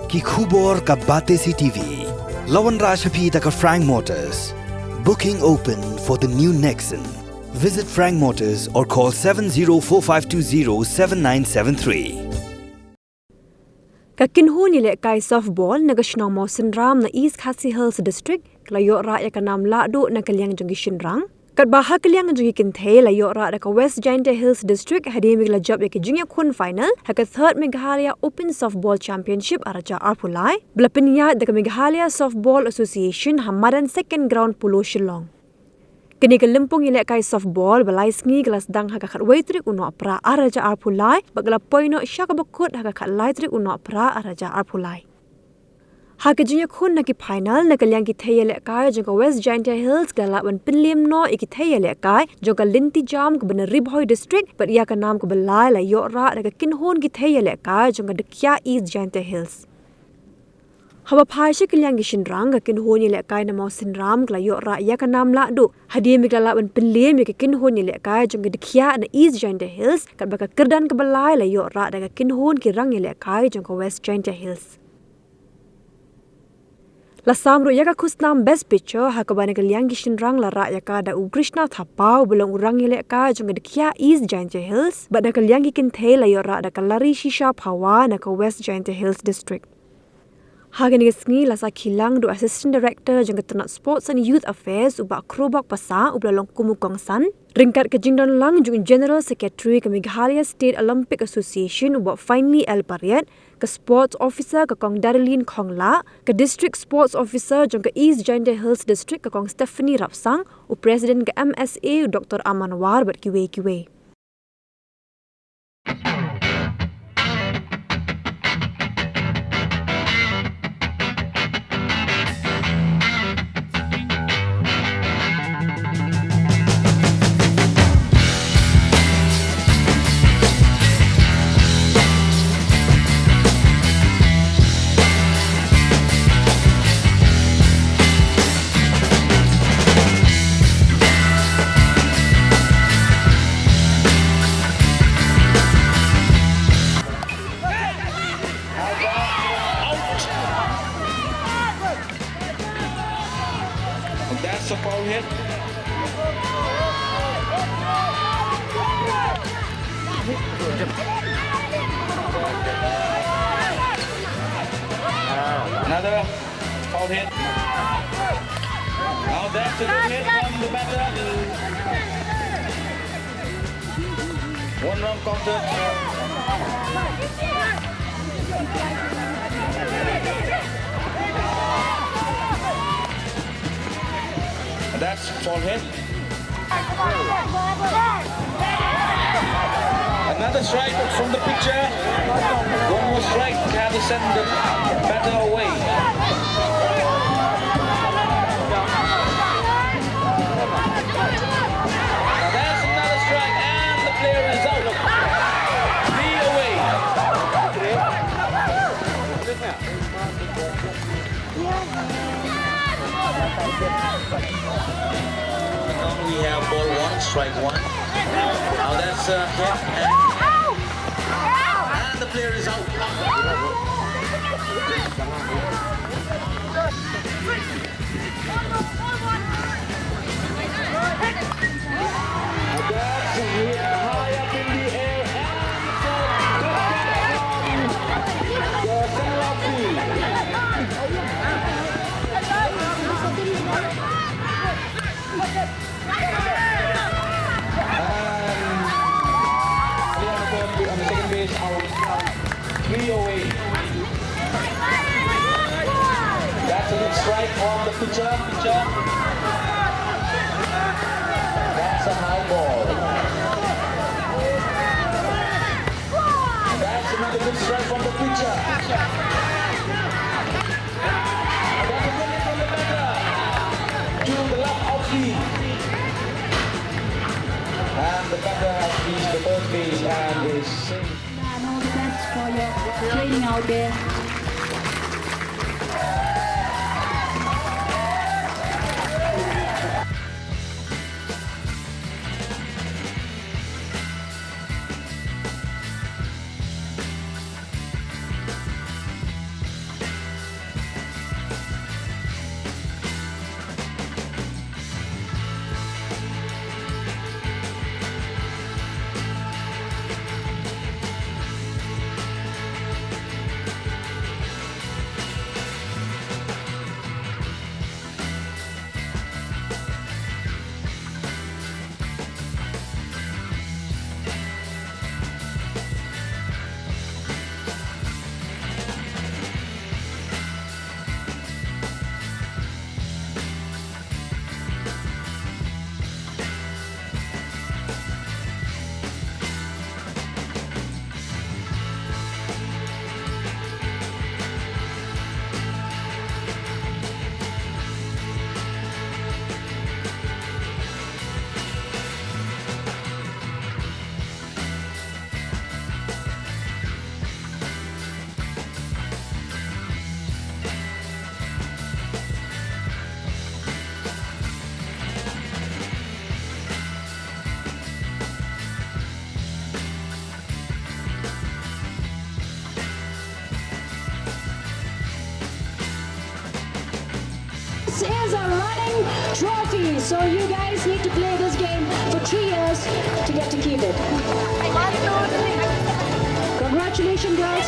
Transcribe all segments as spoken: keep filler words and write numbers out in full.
Ki khubor ka Batesi T V. La wanrah sha phi da ka Frank Motors. Booking open for the new Nexon. Visit Frank Motors or call seven zero four five two zero seven nine seven three. Ka kynhun ïalehkai softball na ka shnong Mawsynram na East Khasi Hills District ka la ïoh rah ïa ka nam lahduh na ka liang jong ki shynrang. Katba ha ka liang jong ki kynthei la ïoh rah da ka West Jaintia Hills District hadien ba ki la jop ïa ka jingïakhun final ha ka Third Meghalaya Open Softball Championship ar hajar arphew lai ba la pynïaid da ka Meghalaya Softball Association ha madan Second Ground Polo Shillong. Kane ka lympung ïalehkai softball ba lai sngi ka la sdang ha ka khatwei tarik u Nohprah ar hajar arphew lai bad ka la poi noh sha kaba kut ha ka khatlai tarik u Nohprah ar hajar arphew lai. Ha ka jingïakhun na ki final na ka liang ki thei ïalehkai jong ka West Jaintia Hills ka la lah ban pynliem noh ïa ki thei ïalehkai jong ka Lynti Jam kaba na Ri Bhoi District bad ïa ka nam kaba lai la ïoh rah da ka kynhun ki thei ïalehkai jong ka Dkhiah East Jaintia Hills. Haba phai sha ka liang ki shynrang, ka kynhun ïalehkai na Mawsynram ka la ïoh rah ïa ka nam lahduh hadien ba ki la lah ban pynliem ïa ka kynhun ïalehkai jong ka Dkhiah na East Jaintia Hills, katba ka kyrdan kaba lai la ïoh rah da ka kynhun ki rang ïalehkai jong ka West Jaintia Hills. La sam ruh ïa ka khusnam Best Pitcher ha kaba na ka liang ki shynrang la rah ïa ka da u Krishna Thapa uba long u rang ïalehkai jong ka Dkhiah East Jaintia Hills bad na ka liang ki kynthei la ïoh rah da ka Lari Shisha Phawa na ka West Jaintia Hills District. Ha kane ka sngi la sakhi lang da u Assistant Director jong ka tnat Sports and Youth Affairs u Bah Khrobok Passah uba la long kum u kongsan ryngkat ka jingdon lang jong u General Secretary ka Meghalaya State Olympic Association u Bah Finely L Pariat, ka Sports Officer ka Kong Darilyn Khonglah, ka District Sports Officer jong ka East Jaintia Hills District ka Kong Stephanie Rapsang, u President ka M S A u Doctor Aman War bad kiwei kiwei. That's a foul hit. Another foul hit. Now that's a good hit from the batter. One run counted. That's foul hit. Another strike from the pitcher. One more strike to have to send the batter away. Now that's another strike and the player is out. Three away. Now we have ball one, strike one. Now that's a hit and, and the player is out. That's a hit high up in the air and it's a good catch from the center outfield. And yeah, the third, on the second base out. Three away. That's a good strike on the pitcher. Pitcher. That's a high ball. That's another good strike from the pitcher. That's a good hit from the batter. To the left outfield. And the batter has reached the third base and is safe. And all the best for your training out there. Trophy. So you guys need to play this game for three years to get to keep it. Congratulations, girls.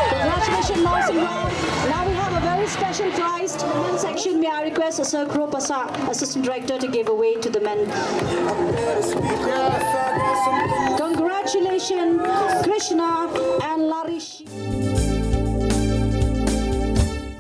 Congratulations, Mausam Ram. Now we have a very special prize. Section, may I request Sir Kro Passah, Assistant Director, to give away to the men. Congratulations, Krishna and Larish.